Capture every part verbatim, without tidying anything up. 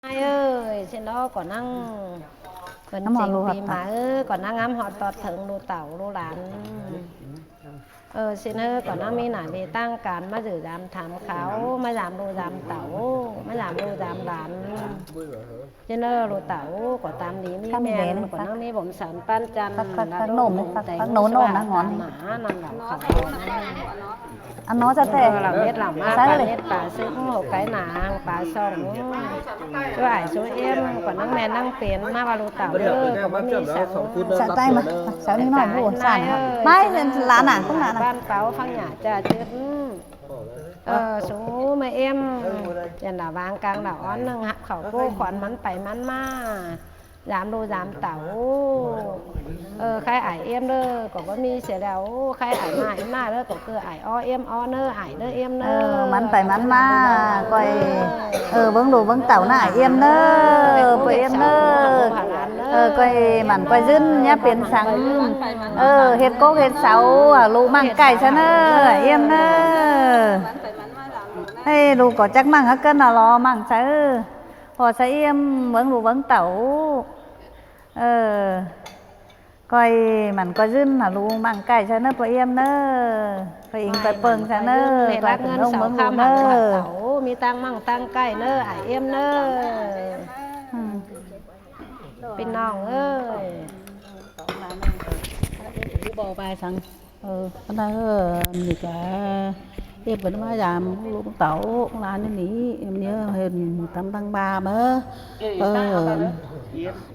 Mai ơi, ꞌsịn ꞌnớ ꞌcọ ꞌnăng ꞌpứng ꞌchịnh ꞌpi mai ơi, ꞌcọ ꞌnăng ngắm ꞌhọt ꞌtọt thớng ꞌlụk tảu ꞌlụk lan. Ờ, ꞌsịn ꞌnớ ꞌcọ ꞌnăng ꞌmí nả ꞌviạk ꞌtáng căn ꞌmá dú dăm tham khảu, ꞌmá dăm ꞌlụk dăm tảu, ꞌmá dăm ꞌlụk dăm lan. ꞌSịn ꞌnớ ꞌlụk tảu ꞌcọ tam đi ꞌmí ꞌmen, ꞌcọ ꞌnăng ꞌmí bom săn ꞌpắn chăn, ꞌlụk ꞌnôm, ꞌlụk ꞌnôm ꞌnăng ngón. Ăn nó ra thế. Lỏ mết lỏ ꞌmá, pá mết pá sứk, hảư cáy nả, pá song. ꞌChu ải ꞌchu ꞌếm, ꞌcọ ꞌnăng ꞌmen ꞌnăng pên, ꞌmá ꞌva ꞌlụk tảu ꞌlới, ꞌcọ ꞌmí săng. Sạ tay mà, sạ ꞌnị ꞌnọi ꞌmú, sạ ꞌnị ꞌnọi. Mai, lán nả, ꞌcốn nả nả. Ƀăn páu phắng nhả cha chết. Ờ, ꞌchu ꞌmá ꞌếm, dản đả vang cang đả ón ꞌnưng hắp khảu ꞌpú khón ꞌmắn pay ꞌmắn ꞌmá. Dăm ꞌlụk dăm tảu. Ờ, khay ải ꞌếm ꞌnớ, ꞌcọ báu ꞌmí sia ꞌlẹo. Khay ải ꞌmá ꞌếm ꞌnớ, ꞌcọ ꞌcứ ải ó ꞌếm ó ꞌnớ, ải ꞌnớ ꞌếm ꞌnớ. Ờ, ꞌmắn pay ꞌmắn ꞌmá, ꞌcoi, ờ, bớng ꞌlụk bớng tảu ꞌnớ ải ꞌếm ꞌnớ, ꞌcoi ꞌếm ꞌnớ. Ờ, ꞌcoi mẳn ꞌcoi ꞌdứn ꞌnhá pên săng. Ờ, ꞌhệt cốc ꞌhệt sau, à, ꞌlụk ꞌmăng cải ꞌsa ꞌnớ, ải ꞌếm ꞌnớ. Ê, ꞌlụk ꞌcọ chắc ꞌmăng hák ꞌcợn nả lo ꞌmăng ꞌsa. Hảư ꞌsa ꞌếm bớng ꞌlụk bớng tảu. Ờ, ꞌcoi mẳn ꞌcoi ꞌdứn hảư ꞌlụk ꞌmăng cải ꞌsa ꞌnớ, ꞌpưa ꞌếm ꞌnớ. ꞌPưa ính ꞌcoi ꞌpơng ꞌsa ꞌnớ, ꞌcoi ꞌcoi ꞌcoi ꞌnớ ꞌmướng ꞌlụk ꞌnớ. Tảu, ꞌmí ꞌtáng ꞌmăng ꞌtáng cải ꞌnớ, ải ꞌếm ꞌnớ. Ừ. ꞌPi ꞌnọng ơi. Ơ, ꞌnị ca, ꞌếm báu ꞌmá dăm ꞌlụk tảu ꞌlụk lan ꞌnị, ꞌếm ꞌnị hên tăm ꞌtáng ꞌva ꞌmá. Ơ,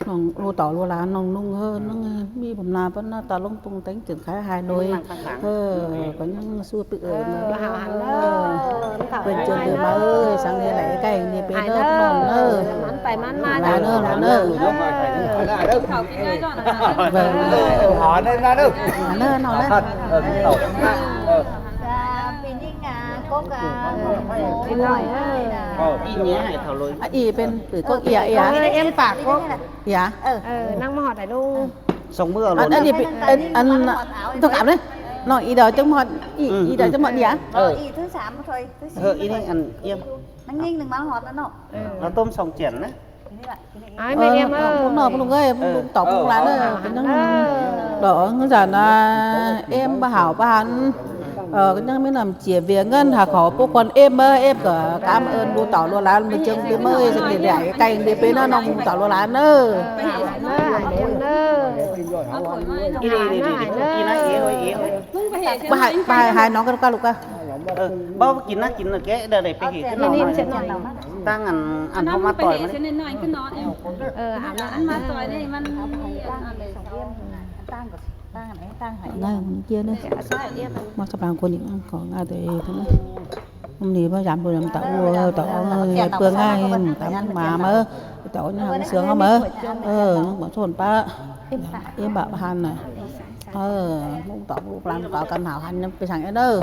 ꞌnọng ꞌlụk tảu ꞌlụk lan ꞌnọng ꞌnung ꞌhơ, ꞌnọng ꞌmí bom ꞌna ꞌpắn ꞌna ta ꞌlống tung téng chưn khái Hà Nội. Ơ, ꞌcọ ꞌnhắng su tự ơn. Ơ, hảư hẳn ꞌnớ. Pên chưn đi ꞌmá ơi, săng ꞌnị đảy cải ꞌnị pên ꞌnớ ꞌnọng ꞌnớ. Mắn pay mắn ꞌmá ꞌnớ, ꞌnọng ꞌnớ. Vâng. Hẳn ꞌnớ, ꞌnọng ꞌnớ. Ờ, ꞌpứng ꞌnhá hảư thảu ꞌlới. À, ꞌnị pên, ừ, cốc ỉa, ỉa. Ờ, ꞌếm pák cốc. Ỉa. Ờ, ꞌnăng ꞌmá ꞌhọt đảy ꞌlụk. Song ꞌmứa ăn, ăn, ăn, ăn, thông cảm đấy. ꞌNọng ꞌnị đaư chắng ꞌmá ꞌhọt, ꞌnị, ꞌnị đaư chắng ꞌmá ꞌhọt ỉa. Ờ. Ơ, ꞌnị ăn ꞌếm. ꞌNăng ꞌnhính ꞌnưng ꞌmá ꞌhọt ꞌnớ ꞌnọng. Ờ, tôm song chén ꞌnớ. Ai, ꞌmá ꞌếm ơi. Ơ, ꞌpứng ꞌnọng ꞌpứng ꞌlụk ơi, ꞌpứng tảu ꞌpứng lan ơi, ꞌcọ ꞌnhắng đỏ ngư dản à, ꞌếm báu hảư báu hẳn. Ờ, ꞌcọ ꞌnhắng ꞌmí ꞌnặm chia ꞌviạk ꞌngớn hảư khảu ꞌpú khón ꞌếm ꞌmá, ꞌếm ꞌcọ cảm ơn ꞌlụk tảu ꞌlụk lan, ꞌmá ꞌchương ꞌtí ꞌmá ơi, săng ꞌnị đảy cải ꞌnị pên ꞌnớ ꞌnọng ꞌlụk tảu ꞌlụk lan ơi. Báu hại, báu hại, hại ꞌnọng ꞌcọ ꞌlụk à. Ờ, báu kin ꞌnạ kin ꞌnạ ké, đa đảy pay hế ꞌcứ ꞌnọng. ꞌTáng ăn, ăn ꞌháu ꞌmá ꞌtoi ꞌmá. Ờ, ăn ꞌmá ꞌtoi ꞌnị, ꞌmắn ꞌnị, ăn ꞌnị. ꞌNa ꞌmắn ꞌchí ꞌnớ. ꞌMá ꞌcọ ꞌpăng ꞌcốn ꞌnị, ꞌcọ ꞌnga ꞌtoi ꞌnị. ꞌMắn ꞌnị báu dăm ꞌlụk dăm tảu, tảu ơi, ꞌpưa ꞌnga, tăm ꞌmá ꞌmá, tảu ꞌnhá hăng sương ꞌmá. Ờ, ꞌnhắng báu sôn ꞌpá. ꞌIm báu ꞌhăn nả. Ờ, ꞌmướng tỏng ꞌlụk lan ꞌcọ căn hảo hăn ꞌnhắng pay săng ꞌnớ.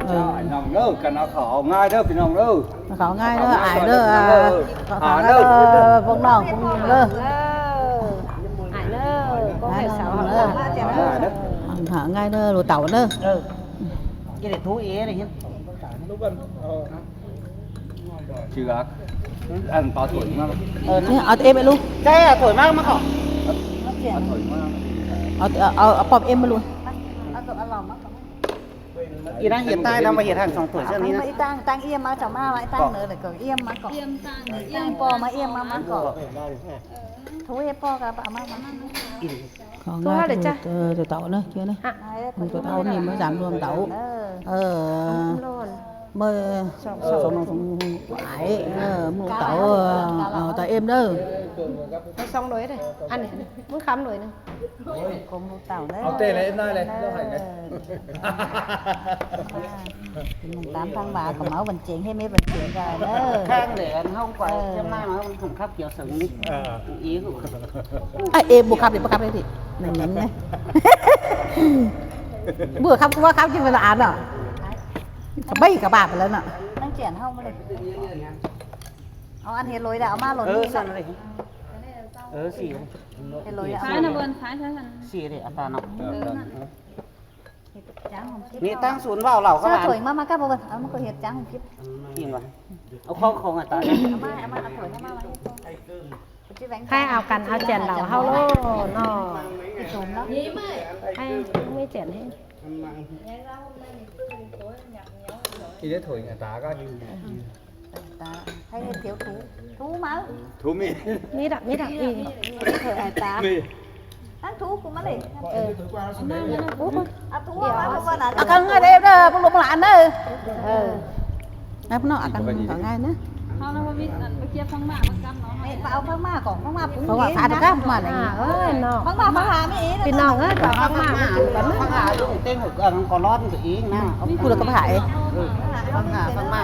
Ờ. ꞌPi ꞌnọng ꞌnớ, căn hảo ꞌngai ꞌnớ, ꞌpi ꞌnọng ꞌnớ. Hảo ꞌngai ꞌnớ, ải ꞌnớ, à. Hảo ꞌngai ꞌnớ, ꞌpứng ꞌnọng ꞌpứng ꞌnọng ꞌnớ. Ải ꞌnớ, có phải sao hả? Hảo ꞌngai ꞌnớ, ꞌlụk tảu ꞌnớ. Ờ. Cái này thú ý này hiến. Chứ gak. Ăn tỏ thổi mà. Ờ, thế, à, em ꞌlụk. Cái à, thổi mát mát hả? À, thổi mát. À, à, à, pop em ꞌlụk. Ih ꞌnáng hiệt ꞌtáng ꞌnáng ꞌva hiệt hăng song thổi ꞌsướng ꞌnị ꞌnớ. Ih ꞌtáng, ꞌtáng ꞌiêm ꞌmá, chảu ꞌmá ꞌva ꞌtáng nớ lỏ ꞌcọ ꞌiêm ꞌmá ꞌcọ. ꞌTáng ꞌpo ꞌmá ꞌiêm ꞌmá ꞌmá ꞌcọ. Thú hiệt ꞌpo ꞌcọ ꞌva ꞌmá ꞌmá. Khảu ꞌnga ꞌtoi, ꞌtoi tảu ꞌnớ, ꞌchưa ꞌnớ. Ơ, ꞌtoi tảu ꞌnị ꞌmá dăm ꞌlum tảu. Ơ. Ơ. ꞌMá song, song, song ải, ơ, ꞌmá tảu, ơ, ꞌtoi êm ꞌnớ. Song đuổi đây. Ăn ꞌnị, ꞌmá khắm đuổi ꞌnị. Khắm ꞌlum tảu ꞌnớ. Au, tê ꞌlẹ, êm ꞌnọi ꞌlẹ, ꞌlụk hảư ꞌnị. Mùng tám tháng ba có máu Văn Chỉnh hay mấy Văn Chỉnh rồi đó. Khang để ăn hông quay, xem mai mà không khắp kiểu sống đi. Ờ. Ý của. À, ê, bố khắp đi, bố khắp đi. Này, nhánh này. Bố khắp, bố khắp chứ mà là án à. Cả bảy cả ba phải lên ạ. Đang chuyển hông đi. Ờ, ăn hiến lối đã, mà lối. Ờ, đi sao nó đi. Ờ, xì. Hiến lối đã. Phải là vườn, phải, phải là. Xì đi, à, ta nó. Ờ. Chắng hông kít. ꞌNị ꞌtáng sún ꞌvạu lảu ꞌcọ Sao báu. Thổi ꞌmá ꞌmá cắp báu báu. Au ꞌmá ꞌcọ ꞌhiệt chắng hông kít. ꞌHịn báu. Au khong khong ꞌa ta. ꞌMá ꞌmá thổi ꞌmá ꞌmá. ꞌChí ꞌvén ꞌkhái au căn au chẻn lảu ꞌháu ꞌlô ꞌnọ. ꞌKhái ꞌmí chẻn ꞌhế. ꞌKhái thổi ꞌa ta ꞌcọ. Thú máư. Thú ꞌmí. ꞌMí đọc ꞌmí đọc ꞌnị. Thổi ꞌa ta. ꞌTáng thú ꞌcọ ꞌmá ꞌlế. Au căn ꞌngai đé đa, ꞌpứng lốm lán đa. Ơ. Nắp ꞌnọ au căn ꞌcọ ꞌngai ꞌnớ. Ê, ꞌva au ꞌphắng ꞌmá ꞌcọ, ꞌphắng ꞌmá púng. Ơ, ꞌphắng ꞌmá ꞌmá ꞌnớ. ꞌPi ꞌnọng ơi, ꞌphắng ꞌmá. ꞌPi ꞌnọng ơi, ꞌphắng ꞌmá. ꞌPi ꞌnọng ơi, ꞌphắng ꞌmá. ꞌPi ꞌnọng ơi, ꞌphắng ꞌmá. ꞌPi ꞌnọng ơi, ꞌphắng ꞌmá.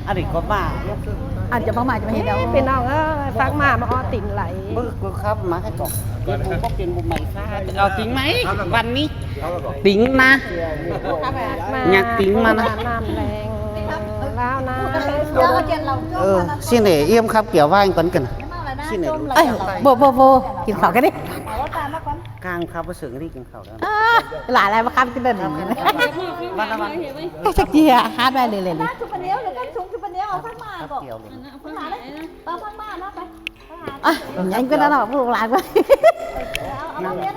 ꞌA ꞌnị ꞌcọ ꞌmá. ꞌA ꞌchọ ꞌphắng ꞌmá ꞌchọ ꞌmá ꞌhệt au. ꞌPi ꞌnọng ơi, ꞌphắng ꞌmá ꞌmá ók tỉng lai. Báu ꞌcọ khắp ꞌmá ꞌhế ꞌcọ. Báu ꞌcọ pên bụk ꞌmạy ꞌphạ. Au tỉng ꞌmạy. Văn ꞌnị. Tỉng ꞌnạ. Nhắc tỉng ꞌmá ꞌnạ. Ơ, ꞌsịn ꞌnị ꞌiêm khắp kiẻo ꞌváng ꞌcốn căn. ꞌSịn ꞌnị. Ơi, báu báu báu. Kin khảu ꞌcọ đi. Cang khắp báu sưng đi kin khảu. Lai lai ꞌmá khắp kin đảy. Văn văn. Chắc chắn hả, hát bài lì lì lì. Khắp kiẻo lì. Ơ, anh cứ nói nó, bố làm quá.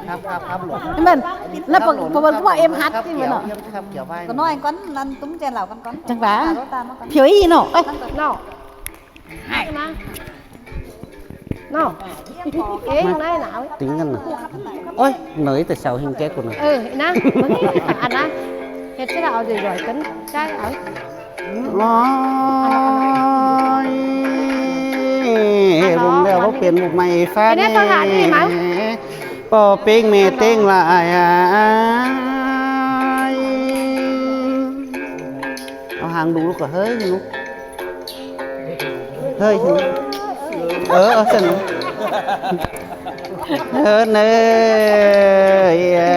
Khắp, khắp, khắp lộn. Mình, nó bố, bố, bố em hát chứ mà nó. Khắp kiẻo vai. Có nói con ăn túng chén lẩu con, con. Chẳng phải. Phiếu y nó. Ê, nó. Nó. Ê, hôm nay nào. Tỉng căn ꞌnạ. Ôi, nới từ sau hình chết của nó. Ơ, ꞌnạ. Ăn ꞌnạ. Hệt chứ là ao rồi giỏi cấn. Cái ao. Ôi, bung đeo báu pên bụk ꞌmạy ꞌphạ ꞌnị. ꞌPo ꞌpính ꞌmẹ ꞌtếng lai ải. Au hang đu ꞌlụk ꞌcọ ꞌhới ꞌnụ. ꞌHới ꞌnụ. Ơ, ơ, ꞌsịn ꞌnụ. Ơ, ꞌnớ, ơ,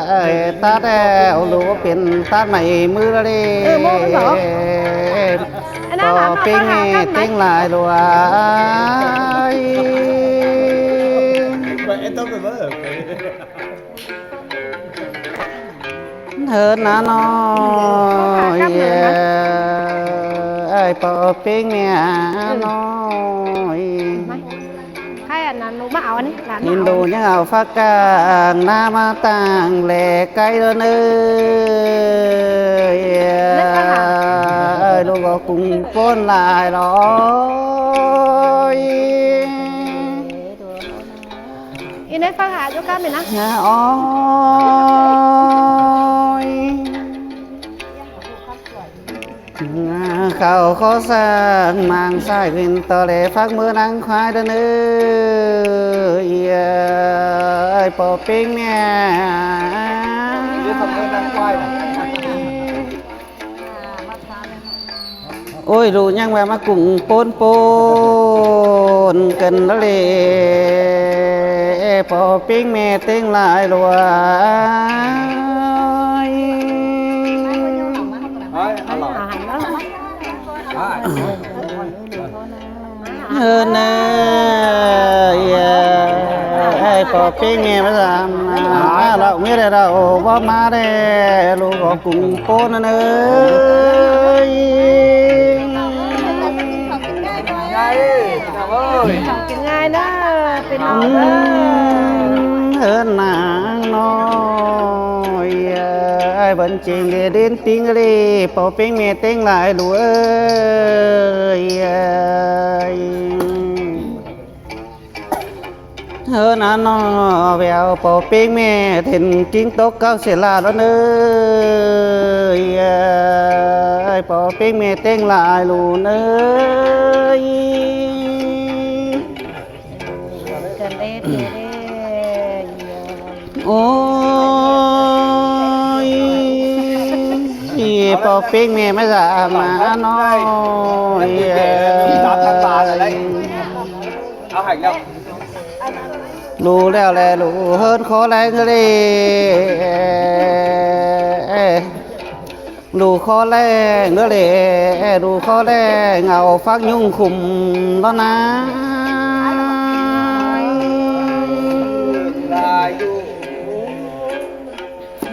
ơ, tát eo ꞌlụk pên tát ꞌmạy ꞌmứ ꞌlế. Ơ, ꞌmá ꞌmá. ꞌPo ꞌpính ꞌmẹ ꞌtếng lai ải. Hớn ꞌnạ ꞌnọi, ơ, ải ꞌpo ꞌpính ꞌmẹ ꞌnọi. Hên đu ꞌnhắng au phák cang ꞌná ꞌmá ꞌtáng ꞌlẹ cáy ꞌlới ꞌnớ. Ơ, ꞌlụk ꞌcọ ꞌcúng ꞌpốn lai ꞌlới. Ê, ꞌnị phák hả dú cá mến ꞌnạ. Ơ, ôi. Khảu khó sang mang sai vin ꞌto ꞌlẹ phák ꞌmứ ꞌnăng ꞌkhái đa ꞌnớ. Ơi, ꞌpo ꞌpính ꞌmẹ. Ôi, ꞌlụk ꞌnhắng ꞌva ꞌmá ꞌcúng ꞌpốn ꞌpốn căn ꞌlới. ꞌPo ꞌpính ꞌmẹ ꞌtếng lai ải. Ơ, ꞌnớ, ơ, ải ꞌpo ꞌpính ꞌmẹ ꞌmá dăm. Lảu ꞌmía đảy lảu báu ꞌmá đảy, ꞌlụk ꞌcọ ꞌcúng ꞌpốn ꞌnớ. Kin ꞌngai ꞌnớ, pên ꞌnọng ꞌnớ. Hớn ꞌnạ ꞌnọi, ải bơn chêng đê đên ꞌpính ꞌlới, ꞌpo ꞌpính ꞌmẹ ꞌtếng lai ải ꞌlụk ơi. Hớn ꞌnạ ꞌnọi, ꞌvẹo ꞌpo ꞌpính ꞌmẹ thên ꞌkính tốc cáu sể ꞌlạ ꞌlới ꞌnớ. Ơi, ꞌpo ꞌpính ꞌmẹ ꞌtếng lai ải ꞌlụk ơi. Ôi, ꞌpo ꞌpính ꞌmẹ ꞌmá dăm ꞌnọi. ꞋLụk ꞌlẹo ꞌlẹ ꞌlụk hớn khó ꞌlẹng ꞌlới. ꞌLụk khó ꞌlẹng ꞌlới, ꞌlụk khó ꞌlẹng au phák ꞌnhung khum ꞌlới ꞌnạ.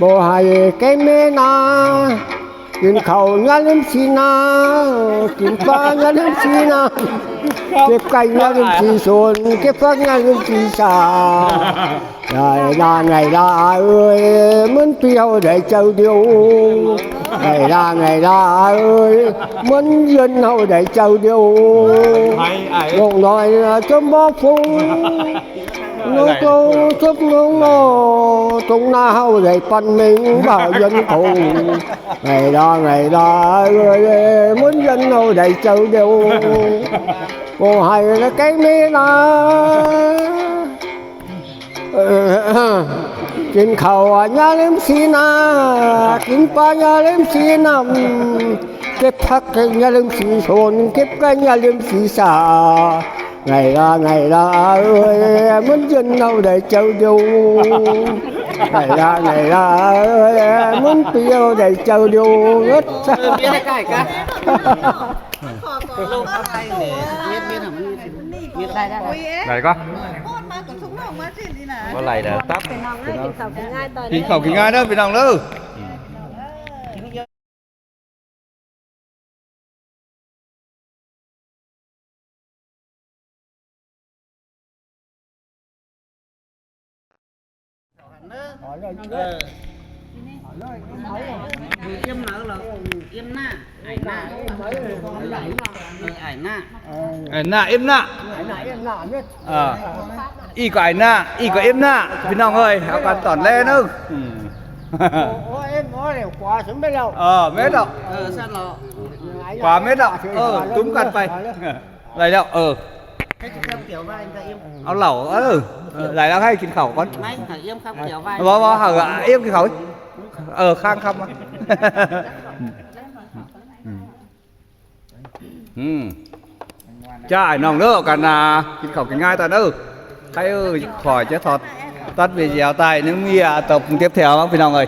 Báu hảư kẻ mết ná, kin khảu ꞌnhá ꞌlứm sí ná, kin ꞌpá ꞌnhá ꞌlứm sí ná, kếp cáy ꞌnhá ꞌlứm sí sôn, kếp phák ꞌnhá ꞌlứm sí sa. Đảy đa ngảy đa ơi, ꞌmắn pi ꞌháu đảy chaư điêu. Đảy đa ngảy đa ơi, ꞌmắn dân ꞌháu đảy chaư điêu. ꞌLống ꞌnọi ꞌchốm bók phung, ꞌlống ꞌchốm ꞌlống ꞌnọ, tống ꞌná ꞌháu đảy păn mếng bả dân khổ. Đảy đa ngảy đa ơi, ꞌmắn dân ꞌháu đảy chaư điêu. Báu hảư ꞌlạ kẻ mết ná. Kin khảu ꞌnhá ꞌlứm sí ná, kin ꞌpá ꞌnhá ꞌlứm sí ná, kếp phák ꞌnhá ꞌlứm sí sôn, kếp cáy ꞌnhá ꞌlứm sí sa. Ngảy đa ngảy đa ơi, ꞌmắn dân ꞌháu đảy chaư điêu. Ngảy đa ngảy đa ơi, ꞌmắn pi ꞌháu đảy chaư điêu. Đảy ꞌcọ. Báu đảy đa tắp. Kin khảu kin ꞌngai ꞌnớ ꞌpi ꞌnọng ꞌnớ. Ải ꞌnạ, ꞌếm ꞌnạ. Ờ. ꞌI ꞌcọ ải ꞌnạ, ꞌi ꞌcọ ꞌếm ꞌnạ. ꞌPi ꞌnọng ơi, au căn tỏn ꞌlé ꞌnớ. Ờ, mết ꞌlẹo. Khóa mết ꞌlẹo. Ờ, túm căn pay. Đảy ꞌlẹo, ờ. Au lảu, ờ. Đảy ꞌlẹo ꞌhạy kin khảu cón. Báu, báu, hảư ꞌiếng kin khảu. Ờ, khang khăm. Chả ải ꞌnọng ꞌnớ căn kin khảu kin ꞌngai ta ꞌnớ. Khay ơi, khỏi chết thật. Tắt video ꞌtẹ ꞌnưng ꞌmí, à, tập tiếp theo ꞌpi ꞌnọng ơi.